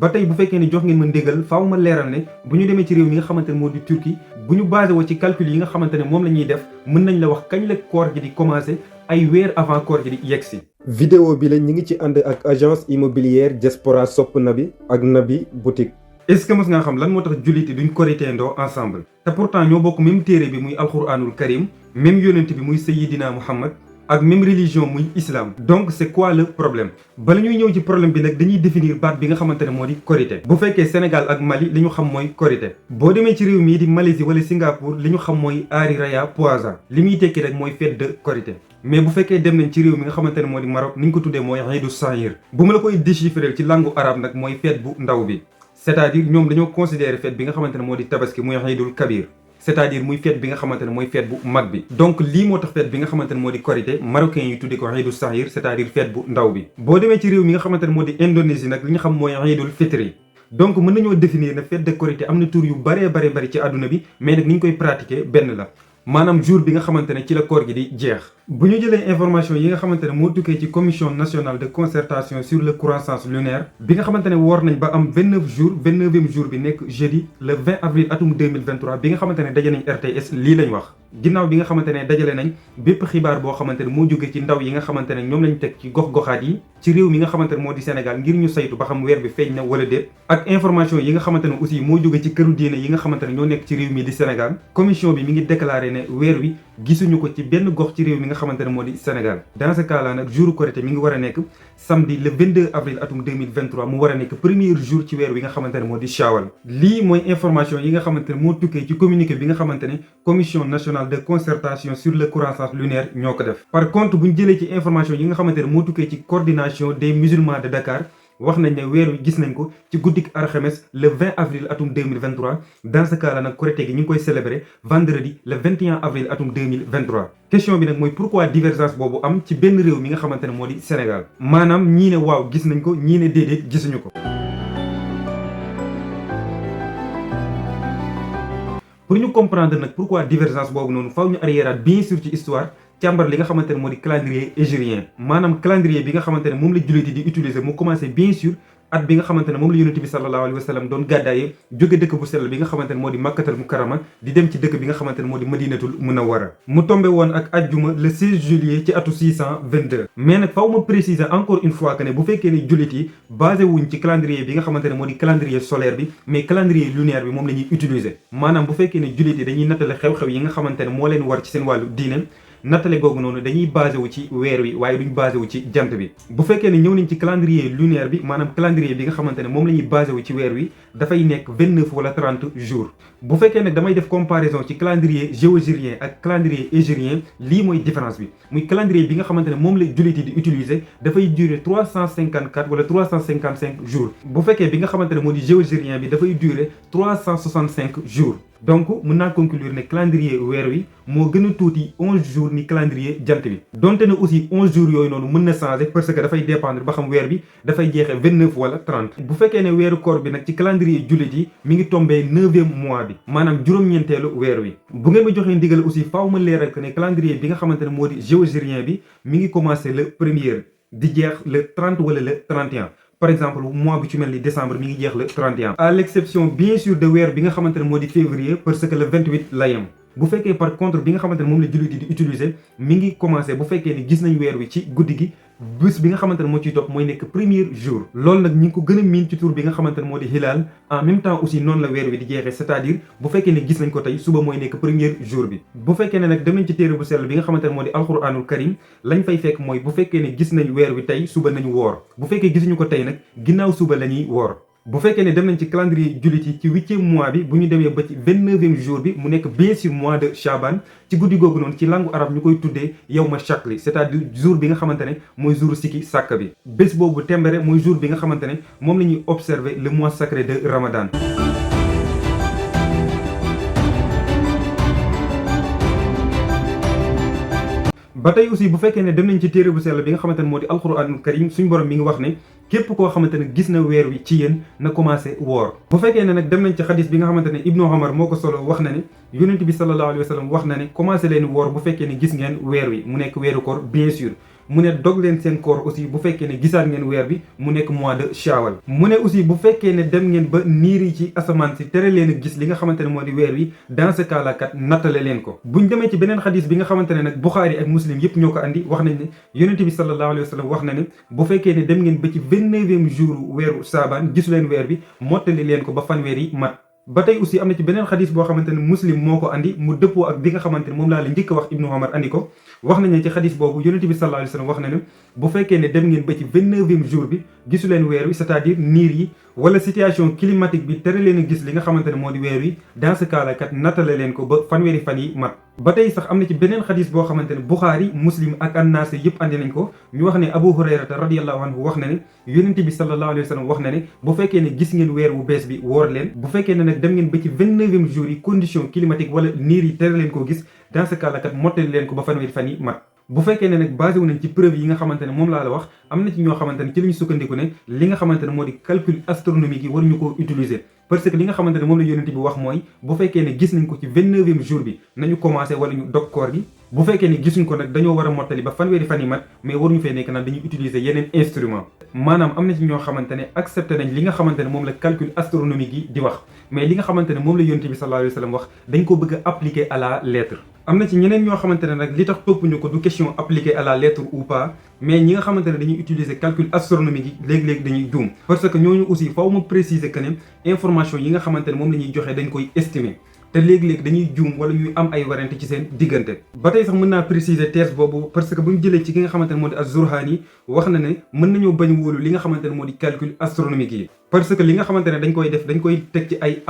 ba tey bu fekkee ne jox ngeen ma ndégal faaw ma leeral ne bu ñu demee ci réew mi nga xamante ne moo di Turquie bu ñu basé woo ci calcul yi nga xamante ne moom la ñuy def mën nañ la wax kañ la koor gi di commencé ay weer avant koor gi di yegsi. vidéo bi la ñu ngi ci ànd ak agence immobilière Diaspora Sopp Nabi ak Nabi boutique. est-ce que mos nga xam lan moo tax jullit yi duñ koriteendoo ensemble te pourtant ñoo bokk même téere bi muy alxuraanul karim même yonent bi muy Sayyidina Muhammad ak même religion muy islam. donc c'est quoi le problème bala ñuy ñëw ci problème bi nag dañuy définir baat bi nga xamante ne moo di korité. bu fekkee Sénégal ak Mali li ñu xam mooy korité boo demee ci réew mii di Malaisie wala Singapour li ñu xam mooy Hari Raya Puasa li muy tekki rek mooy fête de korité. mais bu fekkee dem nañ ci réew mi nga xamante ne moo di Maroc ni ñu ko tuddee mooy Iidu Sahir bu ma la koy déchiffrer ci langue arabe nag mooy fête bu ndaw bi. c'est-à-dire ñoom dañoo considérer fête bi nga xamante ne moo di tabaski muy Iidul Kabir c'est-à-dire muy fête bi nga xamante ne mooy fête bu mag bi. donc lii moo tax fête bi nga xamante ne moo di korité marocain yi tuddee ko Iidu Sahir c'est-à-dire fête bu ndaw bi. boo demee ci réew mi nga xamante ne moo di Indonésie nag li ñu xam mooy Iidul Fitri. donc mën nañoo définir ne fête de korité am na tur yu bëree bëri ci àdduna bi mais nag ni ñu koy pratiquer benn la maanaam jour bi nga xamante ne ci la koor gi di jeex. bu ñu jëlee information yi nga xamante ne moo tukkee ci commission nationale de concertation sur le croissance lunaire bi nga xamante ne woor nañ ba am 29 jours 29e jour bi nekk jeudi le 20 avril atum 2023 bi nga xamante ne daje nañ RTS lii lañ wax. ginnaaw bi nga xamante ne dajale nañ bépp xibaar boo xamante ne moo jóge ci ndaw yi nga xamante ne ñoom lañ teg ci gox-goxaat yi ci réew mi nga xamante ne moo di Sénégal ngir ñu saytu ba xam weer bi feeñ na wala déet ak information yi nga xamante ne aussi moo jóge ci këru diine yi nga xamante ne ñoo nekk ci réew mi di Sénégal commission bi mi ngi déclaré ne weer wi gisuñu ko ci benn gox ci réew mi nga xamante ne moo di Sénégal. dans ce cas là nag jour korité mi ngi war a nekk samedi le 22 avril atum 2023 mu war a nekk premier jour ci weer wi nga xamante ne moo di Shawal. lii mooy information yi nga xamante ne moo tukkee ci communiqué bi nga xamante ne commission nationale de concertation sur le croissance lunaire ñoo ko def. par contre bu ñu jëlee ci information yi nga xamante ne moo tukkee ci coordination des musulmans de Dakar wax nañ ne weer wi gis nañ ko ci guddik alxames le 20 avril atum 2023 dans ce cas là nag korité gi ñu ngi koy célébrer vendredi le 21 avril atum 2023. question bi nag mooy pourquoi divergence boobu am ci benn réew mi nga xamante ne moo di Sénégal maanaam ñii ne waaw gis nañ ko ñii ne déedéet gisuñu ko. pour ñu comprendre nag pourquoi divergence boobu noonu faaw ñu arriéraat bien sûr ci histoire càmbar li nga xamante ne moo di calendrier hégirien maanaam calendrier bi nga xamante ne moom la jullit yi di utiliser mu commencé bien sûr at bi nga xamante ne moom la yonent bi sallallahu alayhi wa sallam doon gàddaayee jóge dëkk bu sell bi nga xamante ne moo di Makkatal Mukarrama di dem ci dëkk bi nga xamante ne moo di Madinatul Munawwara mu tombé woon ak ajjuma le 16 juillet ci atu 622 mais nag faaw ma préciser encore une fois que ne bu fekkee ne jullit yi basé wuñ ci calendrier bi nga xamante ne moo di calendrier solaire bi mais calendrier lunaire bi moom la ñuy utiliser maanaam bu fekkee ne jullit yi dañuy nattale xew-xew yi nga xamante ne moo leen war ci seen wàllu diine nattale googu noonu dañuy basé wu ci weer wi waaye duñ basé wu ci jant bi bu fekkee ne ñëw nañ ci calendrier lunaire bi maanaam calendrier bi nga xamante ne moom la ñuy basé wu ci weer wi dafay nekk 29 wala 30 jours bu fekkee nag damay def comparaison ci calendrier géorgien ak calendrier hégirien lii mooy différence bi muy calendrier bi nga xamante ne moom la jullit yi di utiliser dafay durer 354 wala 355 jours bu fekkee bi nga xamante ne moo di géorgien bi dafay durer 365 jours donc mën naa conclure ne calendrier weer wi moo gën a tuuti 11 jours ni calendrier jant bi donte ne aussi 11 jours yooyu noonu mën na changer parce que dafay dépendre ba xam weer bi dafay jeexee 29 wala 30 bu fekkee ne weeru koor bi nag ci calendrier jullit yi mi ngi tombé 9e mois bi maanaam juróom-ñeenteelu weer wi bu ngeen ma joxee ndigal aussi faaw ma leeral que ne calendrier bi nga xamante ne moo di géorgien bi mi ngi commencé le premier di jeex le 30 wala le 31 par exemple mois bu ci mel ni décembre mi ngi jeex le 31 à l'exception bien sûr de weer bi nga xamante ne moo di février parce que le 28 la yem bu fekkee par contre bi nga xamante ne moom la jullit yi di utiliser mi ngi commencé bu fekkee ni gis nañ weer wi ci guddi gi bés bi nga xamante ne moo ciy topp mooy nekk premier jour loolu nag ñi ngi ko gën a miin ci tur bi nga xamante ne moo di hilal en même temps aussi noonu la weer wi di jeexee c'est-à-dire bu fekkee ne gis nañ ko tey suba mooy nekk premier jour bi bu fekkee ne nag dem nañ ci téere bu sell bi nga xamante ne moo di alquranul karim lañ fay fekk mooy bu fekkee ne gis nañ weer wi tey suba nañu woor bu fekkee gisuñu ko tey nag ginnaaw suba la ñuy woor bu fekkee ne dem nañ ci calendrier jullit yi ci 8e mois bi bu ñu demee ba ci 29e jour bi mu nekk bien sûr mois de Chaban ci guddi googu noonu ci langue arabe ñu koy tuddee yawma shakli c'est-à-dire jour bi nga xamante ne mooy jour sikki sàkk bi bés boobu tembere mooy jour bi nga xamante ne moom la ñuy observer le mois sacré de Ramadan. ba tey aussi bu fekkee ne dem nañ ci téere bu sell bi nga xamante ne moo di alquranul karim suñ borom mi ngi wax ne képp koo xamante ne gis na weer wi ci yéen na commencé woor bu fekkee ne nag dem nañ ci xadis bi nga xamante ne Ibnu Omar moo ko solo wax na ne yonent bi sallallahu alayhi wa sallam wax na ne commencé leen woor bu fekkee ne gis ngeen weer wi mu nekk weeru koor bien sûr mu ne dog leen seen koor aussi bu fekkee ne gisaat ngeen weer bi mu nekk mois de Shawwal. mu ne aussi bu fekkee ne dem ngeen ba niir yi ci asamaan si tere leen a gis li nga xamante ne moo di weer wi dans ce cas là kat nattale leen ko. buñ demee ci beneen xadis bi nga xamante ne nag Buxaari ak Muslim yëpp ñoo ko andi wax nañ ne yonent bi sallallahu alayhi wa sallam wax na ne bu fekkee ne dem ngeen ba ci 29e jour weeru saabaan gisu leen weer bi mottali leen ko ba fanweer yi mat. ba tey aussi am na ci beneen xadis boo xamante ne Muslim moo ko andi mu dëppoo ak bi nga xamante ne moom laa la njëkk a wax Ibnu Omar andi ko wax nañ ne ci xadis boobu yonent bi sallallahu alayhi wa sallam wax na ne bu fekkee ne dem ngeen ba ci 29e jour bi gisu leen weer wi c'est-à-dire niir yi wala situation climatique bi tere leen a gis li nga xamante ne moo di weer wi dans ce cas là kat nattale leen ko ba fanweeri fan yi mat. ba tey sax am na ci beneen xadis boo xamante ne Buxaari Muslim ak An-Nasa'i yëpp andi nañ ko ñu wax ne Abu Hurayrata radiyallahu anhu wax na ne yonent bi sallallahu alayhi wa sallam wax na ne bu fekkee ne gis ngeen weer wu bees bi woor leen bu fekkee ne nag dem ngeen ba ci 29e jour yi condition climatique wala niir yi tere leen koo gis dans ce cas là kat mottali leen ko ba fanweeri fan yi mat. bu fekkee ne nag basé wu nañ ci preuve yi nga xamante ne moom laa la wax am na ci ñoo xamante ne ci la ñu sukkandiku ne li nga xamante ne moo di calcul astronomique yi waruñu ko utiliser parce que li nga xamante ne moom la yonent bi wax mooy bu fekkee ne gis nañ ko ci 29e jour bi nañu commencé wala ñu dog koor gi bu fekkee ne gisuñ ko nag dañoo war a mottali ba fanweeri fan yi mat mais waruñu fee nekk nag dañuy utiliser yeneen instrument maanaam am na ci ñoo xamante ne accepté nañ li nga xamante ne moom la calcul astronomique yi di wax mais li nga xamante ne moom la yonent bi sallallahu alayhi wa sallam wax dañ ko bëgg a appliquer à la lettre. am na ci ñeneen ñoo xamante ne nag li tax toppuñu ko du question appliquée à la lettre ou pas mais ñi nga xamante ne dañuy utiliser calcul astronomique yi léegi-léegi dañuy juum parce que ñooñu aussi faaw ma préciser que ne information yi nga xamante ne moom la ñuy joxe dañ koy estimer te léegi-léegi dañuy juum wala ñuy am ay warante ci seen diggante. ba tey sax mën naa préciser thèse boobu parce que bu ñu jëlee ci ki nga xamante ne moo di Az-Zurhani wax na ne mën nañoo bañ wóolu li nga xamante ne moo di calcul astronomique yi parce que li nga xamante ne dañ koy def dañ koy teg ci ay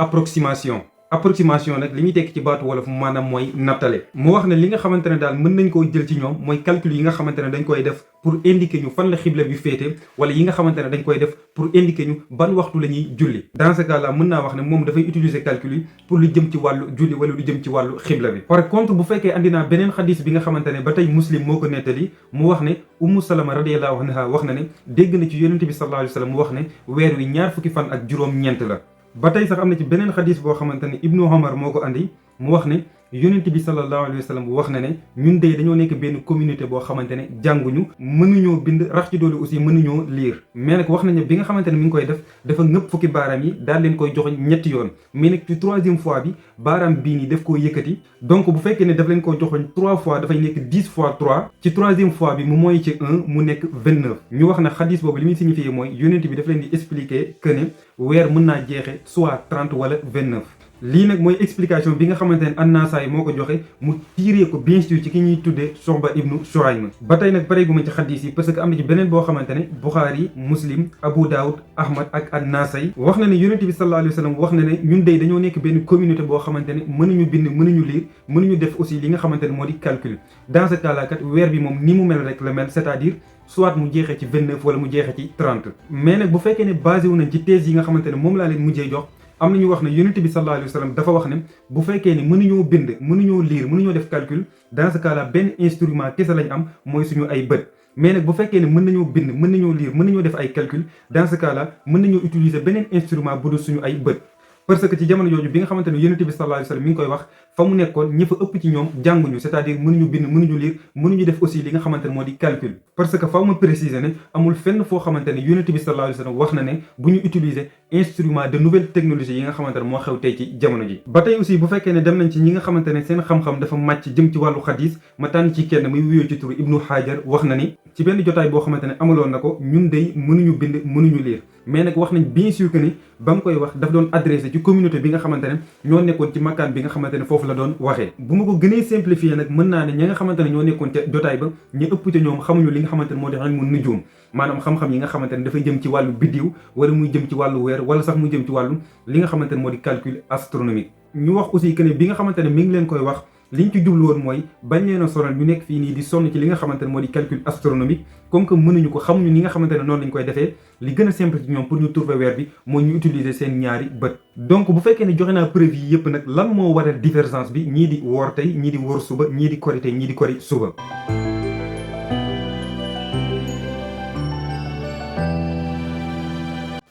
approximation nag li ñuy tekki ci baatu wolof maanaam mooy nattale mu wax ne li nga xamante ne daal mën nañ koo jël ci ñoom mooy calcul yi nga xamante ne dañ koy def pour indiquer ñu fan la xibla bi féete wala yi nga xamante ne dañ koy def pour indiquer ñu ban waxtu la ñuy julli dans ce cas là mën naa wax ne moom dafay utiliser calcul yi pour lu jëm ci wàllu julli wala lu jëm ci wàllu xibla bi. par contre bu fekkee andi naa beneen xadis bi nga xamante ne ba tey Muslim moo ko nettali mu wax ne Ummu Salama radiyallahu anha wax na ne dégg na ci yonent bi sallallahu alayhi wa sallam mu wax ne weer wi ñaar fukki fan ak juróom-ñeent la. ba tey sax am na ci beneen xadis boo xamante ne Ibnu Omar moo ko andi mu wax ne yonent bi sallallahu alayhi wa sallam wax na ne ñun de dañoo nekk benn communauté boo xamante ne jànguñu mënuñoo bind rax ci doole aussi mënuñoo lire mais nag wax nañ ne bi nga xamante ne mi ngi koy def dafa ngëpp fukki baaraam yi daal leen koy joxoñ ñetti yoon mais nag ci 3e fois bi baaraam bii nii daf koo yëkkati donc bu fekkee ne daf leen ko joxoñ 3 fois dafay nekk 10 fois 3 ci 3e fois bi mu mooy ci 1 mu nekk 29 ñu wax ne xadis boobu li muy signifié mooy yonent bi daf leen di expliquer que ne weer mën naa jeexe soit 30 wala 29 lii nag mooy explication bi nga xamante ne An-Nasa'i moo ko joxe mu tiré ko bien sûr ci ki ñuy tuddee Shu'ba ibnu Shu'aym ba tey nag pareeguma ci xadis yi parce que am na ci beneen boo xamante ne Bukhari Muslim Abu Dawud Ahmad ak An-Nasa'i wax na ne yonent bi sallallahu alayhi wa sallam wax na ne ñun dey dañoo nekk benn communauté boo xamante ne mënuñu bind mënuñu lire mënuñu def aussi li nga xamante ne moo di calcul dans ce cas là kat weer bi moom ni mu mel rek la mel c'est-à-dire soit mu jeexee ci 29 wala mu jeexee ci 30 mais nag bu fekkee ne basé wu nañ ci thèse yi nga xamante ne moom laa leen mujjee jox am na ñu wax ne yonent bi sallallahu alayhi wa sallam dafa wax ne bu fekkee ne mënuñoo bind mënuñoo lire mënuñoo def calcul dans ce cas là benn instrument kese lañ am mooy suñu ay bët mais nag bu fekkee ne mën nañoo bind mën nañoo lire mën nañoo def ay calcul dans ce cas là mën nañoo utiliser beneen instrument bu dul suñu ay bët parce que ci jamono jooju bi nga xamante ne yonent bi sallallahu alayhi wa sallam mi ngi koy wax fa mu nekkoon ñi fa ëpp ci ñoom jànguñu c'est-à-dire mënuñu bind mënuñu lire mënuñu def aussi li nga xamante ne moo di calcul parce que fa mu préciser ne amul fenn foo xamante ne yonent bi sallallahu alayhi wa sallam wax na ne bu ñu utiliser instrument de nouvelle technologie yi nga xamante ne moo xew tey ci jamono ji ba tey aussi bu fekkee ne dem nañ ci ñi nga xamante ne seen xam-xam dafa màcc jëm ci wàllu xadis ma tànn ci kenn muy wuyoo ci turu Ibnu Hajar wax na ni ci benn jotaay boo xamante ne amaloon na ko ñun dey mënuñu bind mënuñu lire mais nag wax nañ bien sûr que ni ba mu koy wax daf doon adressé ci communauté bi nga xamante ne ñoo nekkoon ci makkaan bi nga xamante ne foofu la doon waxee bu ma ko gënee simplifié nag mën naa ne ñi nga xamante ne ñoo nekkoon ca jotaay ba ñu ëpp ca ñoom xamuñu li nga xamante ne moo di ilmu nujum maanaam xam-xam yi nga xamante ne dafay jëm ci wàllu biddiw wala muy jëm ci wàllu weer wala sax muy jëm ci wàllu li nga xamante ne moo di calcul astronomique ñu wax aussi que ne bi nga xamante ne mi ngi leen koy wax liñ ci jublu woon mooy bañ leen a sonal ñu nekk fii nii di sonn ci li nga xamante ne moo di calcul astronomique comme que mënuñu ko xamuñu ni nga xamante ne noonu lañ koy defee li gën a simple ci ñoom pour ñu trouver weer bi mooy ñu utiliser seen ñaari bët donc bu fekkee ne joxe naa preuve yi yëpp nag lan moo waral divergence bi ñii di woor tey ñii di woor suba ñii di kori tey ñii di kori suba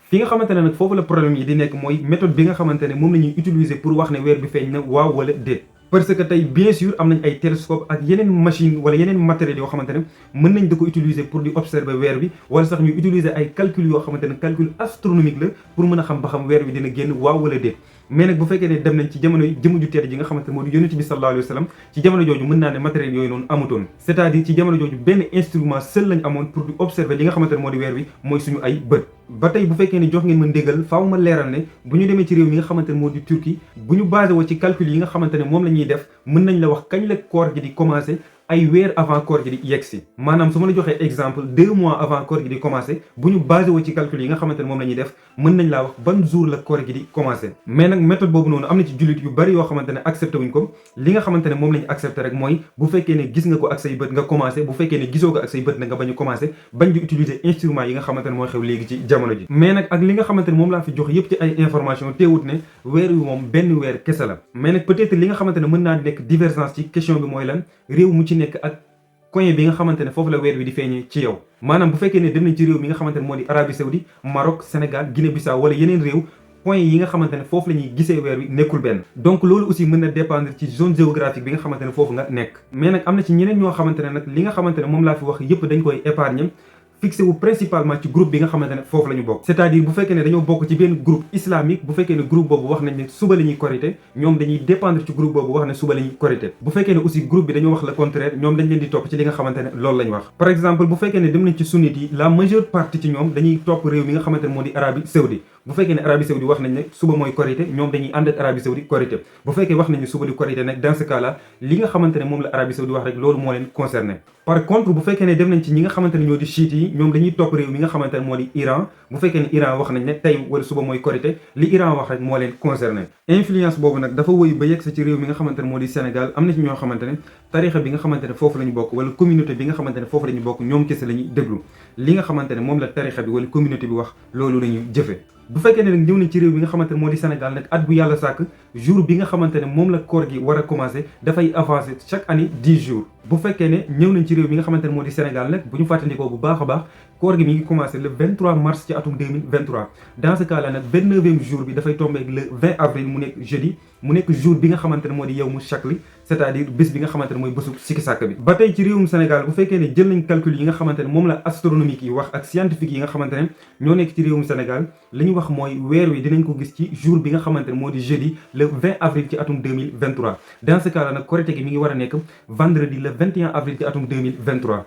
fi nga xamante ne nag foofu la problème yi di nekk mooy méthode bi nga xamante ne moom la ñuy utiliser pour wax ne weer bi feeñ na waaw wala déet parce que tey bien sûr am nañ ay télescope ak yeneen machine wala yeneen matériels yoo xamante ne mën nañ da ko utiliser pour di observer weer bi wala sax ñu utiliser ay calcul yoo xamante ne calcul astronomique la pour mën a xam ba xam weer bi dina génn waaw wala déet. mais nag bu fekkee ne dem nañ ci jamono jëmm ju tedd ji nga xamante ne moo di yonent bi sallallahu alayhi wa sallam ci jamono jooju mën naa ne matériel yooyu noonu amutoon, c'est-à-dire ci jamono jooju benn instrument seul lañ amoon pour di observer li nga xamante ne moo di weer bi mooy suñu ay bët. ba tey bu fekkee ne jox ngeen ma ndéggal faaw ma leeral ne bu ñu demee ci réew mi nga xamante ne moo di Turquie bu ñu basé woo ci calcul yi nga xamante ne moom la ñuy def mën nañ la wax kañ la koor gi di commencé ay weer avant koor gi di yegsi. maanaam su ma la joxee exemple 2 mois avant koor gi di commencé bu ñu basé woo ci calcul yi nga xamante ne moom la ñuy def mën nañ laa wax ban jour la koor gi di commencé. mais nag méthode boobu noonu am na ci jullit yu bari yoo xamante ne accepté wuñ ko. li nga xamante ne moom la ñu accepté rek mooy bu fekkee ne gis nga ko ak say bët nga commencé, bu fekkee ne gisoo ko ak say bët na nga bañ a commencé bañ di utiliser instrument yi nga xamante ne mooy xew léegi ci jamono ji. mais nag ak li nga xamante ne moom laa fi jox yépp ci ay information teewut ne weer wi moom benn weer kese la. mais nag peut-être li nga xamante ne mën naa nekk divergence ci question bi mooy lan réew mu ci nekk ak coin bi nga xamante ne foofu la weer wi di feeñee ci yow. maanaam bu fekkee ne dem nañ ci réew mi nga xamante ne moo di Arabie Saoudite, Maroc, Sénégal, Guinée-Bissau wala yeneen réew point yi nga xamante ne foofu la ñuy gisee weer wi nekkul benn. donc loolu aussi mën na dépendre ci zone géographique bi nga xamante ne foofu nga nekk. mais nag am na ci ñeneen ñoo xamante ne nag li nga xamante ne moom laa fi wax yépp dañ koy épargner fixé wu principalement ci groupe bi nga xamante ne foofu la ñu bokk. c'est-à-dire bu fekkee ne dañoo bokk ci benn groupe islamique bu fekkee ne groupe boobu wax nañ ne suba la ñuy korité ñoom dañuy dépendre ci groupe boobu wax ne suba la ñuy korité. bu fekkee ne aussi groupe bi dañoo wax le contraire ñoom dañ leen di topp ci li nga xamante ne loolu lañ wax. par exemple bu fekkee ne dem nañ ci sunnite yi la majeure partie ci ñoom dañuy topp réew mi nga xamante ne moo di Arabie Saoudite. bu fekkee ne Arabie Saoudite wax nañ ne suba mooy korité ñoom dañuy ànd ak Arabie Saoudite korité. bu fekkee wax nañ ne suba di korité nag dans ce cas là li nga xamante ne moom la Arabie Saoudite wax rek loolu moo leen concerné. par contre bu fekkee ne dem nañ ci ñi nga xamante ne ñoo di chiite yi ñoom dañuy topp réew mi nga xamante ne moo di Iran. bu fekkee ne Iran wax nañ ne tey wala suba mooy korité li Iran wax rek moo leen concerné. influence boobu nag dafa wëy ba yegg sa ci réew mi nga xamante ne moo di Sénégal am na ci ñoo xamante ne tarixa bi nga xamante ne foofu la ñu bokk wala communauté bi nga xamante ne foofu la ñu bokk ñoom kese la ñuy déglu li nga xamante ne moom la tarixa bi wala communauté bi wax loolu la ñuy jëfe. bu fekkee ne nag ñëw nañ ci réew bi nga xamante ne moo di Sénégal nag at bu yàlla sàkk jour bi nga xamante ne moom la koor gi war a commencé dafay avancer chaque année 10 jours. bu fekkee ne ñëw nañ ci réew mi nga xamante ne moo di Sénégal nag bu ñu fàttandikoo bu baax a baax koor gi mi ngi commencé le 23 mars ci atum 2023 dans ce cas là nag 29e jour bi dafay tombé ak le 20 avril mu nekk jeudi mu nekk jour bi nga xamante ne moo di yawmu shakli c'est-à-dire bés bi nga xamante ne mooy bésu sikki sàkk bi. ba tey ci réewum Sénégal bu fekkee ne jël nañ calcul yi nga xamante ne moom la astronomique yi wax ak scientifique yi nga xamante ne ñoo nekk ci réewum Sénégal li ñu wax mooy weer wi dinañ ko gis ci jour bi nga xamante ne moo di jeudi le 20 avril ci atum 2023 dans ce cas là nag korité gi mi ngi war a nekk vendredi le 21 avril ci atum 2023.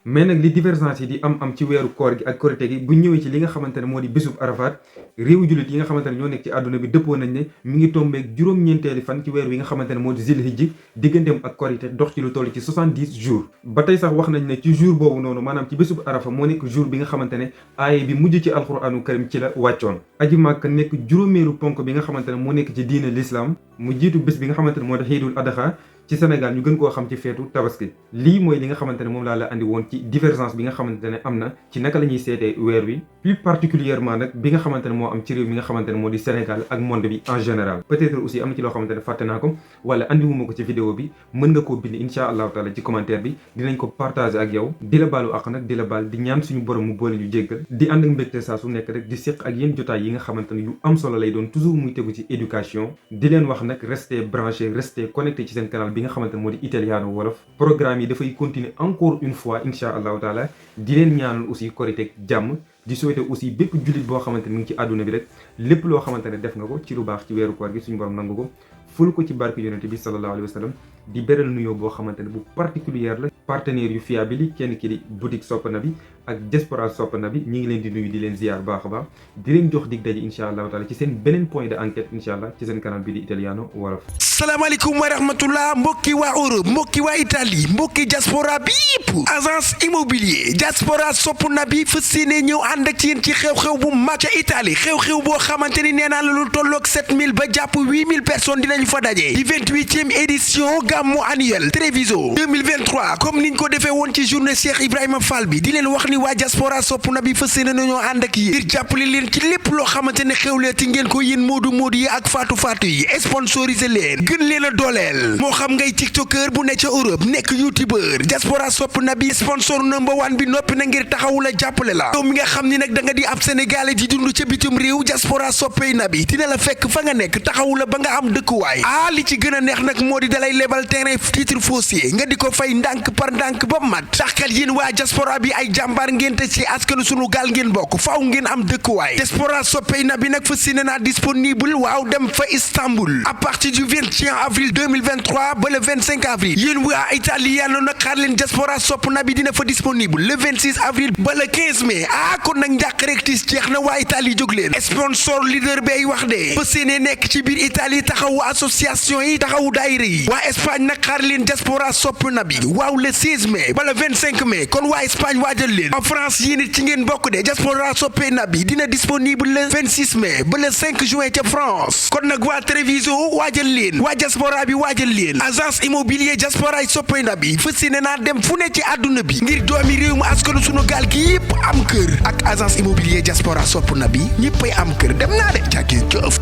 mais nag li divergence yi di am ci weeru koor gi ak korité gi bu ñëwee ci li nga xamante ne moo di bésub Arafat réewu jullit yi nga xamante ne ñoo nekk ci àdduna bi dëppoo nañ ne mi ngi tombeeg juróom-ñeenteeli fan ci weer wi nga xamante ne moo di zilhijji digganteem ak korité dox ci lu toll ci 70 jours. ba tey sax wax nañ ne ci jour boobu noonu maanaam ci bésub Arafa moo nekk jour bi nga xamante ne aaye bi mujj ci alquranu karim ci la wàccoon. aji màkk nekk juróomeelu ponk bi nga xamante ne moo nekk ci diine l'islam mu jiitu bés bi nga xamante ne moo di xiidul adha ci Sénégal ñu gën koo xam ci feetu tabaski. lii mooy li nga xamante ne moom laa la andi woon ci divergence bi nga xamante ne am na ci naka la ñuy seetee weer wi plus particulièrement nag bi nga xamante ne moo am ci réew mi nga xamante ne moo di Sénégal ak monde bi en général. peut-être aussi am na ci loo xamante ne fàtte naa ko wala andiwuma ko ci vidéo bi mën nga koo bind insha allahu taala ci commentaire bi dinañ ko partager ak yow di la baalu ak nag di la baal di ñaan suñu borom mu boole ñu jéggal di ànd ak mbégte saa su nekk rek di séq ak yéen jotaay yi nga xamante ne yu am solo lay doon toujours muy tegu ci éducation di leen wax nag restez branché restez connecté ci seen canal bi nga xamante ne moo di Italiano Wolof. programme yi dafay continuer encore une fois insha allahu taala di leen ñaanal aussi korite jàmm di souhaiter aussi bépp jullit boo xamante ne mu ngi ci àdduna bi rek lépp loo xamante ne def nga ko ci lu baax ci weeru koor gi suñu borom nangu ko ful ko ci barke yonente bi sallallahu alayhi wa sallam di beral nuyoo boo xamante ne bu particulière la partenaires yu fiable yi kenn ki di boutique Sopp Nabi ak diaspora Sopp Nabi ñi ngi leen di nuyu di leen ziar baax a baax di leen jox dig daje insha allahu taala ci seen beneen point de enquête insha allah ci seen canal bi di Italiano Wolof. salaamaaleykum wa rahmatullah mbokki waa Europe mbokki waa Italie mbokki diaspora bi yëpp agence immobilier diaspora Sopp Nabi fas yéene ñëw ànd ak yéen ci xew-xew bu mag ca Italie xew-xew boo xamante ni nee naa la lu tolloog 7000 ba jàpp 8000 personnes dinañ fa daje di 28e édition gàmmu annuel Treviso 2023 comme niñ ko defee woon ci journée Cheikh Ibrahima Fall bi di leen wax ni ni waa diaspora sopp nabi fas yéene nañoo ànd ak yéen ngir jàppale leen ci lépp loo xamante ne xewleeti ngeen ko yéen moodu yi ak faatu yi sponsorisé leen gën leen a dooleel moo xam ngay tiktoker bu nekk ca Europe nekk youtubeur diaspora sopp nabi sponsor number 1 bi noppi na ngir taxawu la jàppale la yow mi nga xam ni nag da nga di ab sénégalais di dund ca bitim réew diaspora soppey nabi dina la fekk fa nga nekk taxawu la ba nga am dëkkuwaay li ci gën a neex nag moo di dalay lebal terrain titre foncier nga di ko fay ndànk par ndànk ba mat tax kat yéen waa diaspora bi ay jàmbaar ngeen te ci askanu sunu gaal ngeen bokk faaw ngeen am dëkkuwaay diaspora soppey nabi nag fa sine naa disponible waaw dem fa Istanbul à partir du 21 avril 2023 ba le 25 avril yéen waa Italie yàlla nag xaar leen diaspora sopp nabi dina fa disponible le 26 avril ba le 15 mai kon nag njàq rek tis jeex na waa Italie jóg leen sponsor leader bay wax de ba seene nekk ci biir Italie taxawu association yi taxawu daayira yi waa Espagne nag xaar leen diaspora sopp nabi waaw le 16 mai ba le 25 mai kon waa Espagne waajal leen en France yéen it ci ngeen bokk de diaspora soppe nabi dina disponible le 26 mai ba le 5 juin ca France kon nag waa Treviso waajal leen waa diaspora bi waajal leen agence immobilier diaspora yi soppe nabi fas yéene naa dem fu ne ci àdduna bi ngir doomi réew mu askanu sunu gaal gi yépp am kër ak agence immobilier diaspora sopp nabi ñëppay am kër dem naa de jàkkee jëf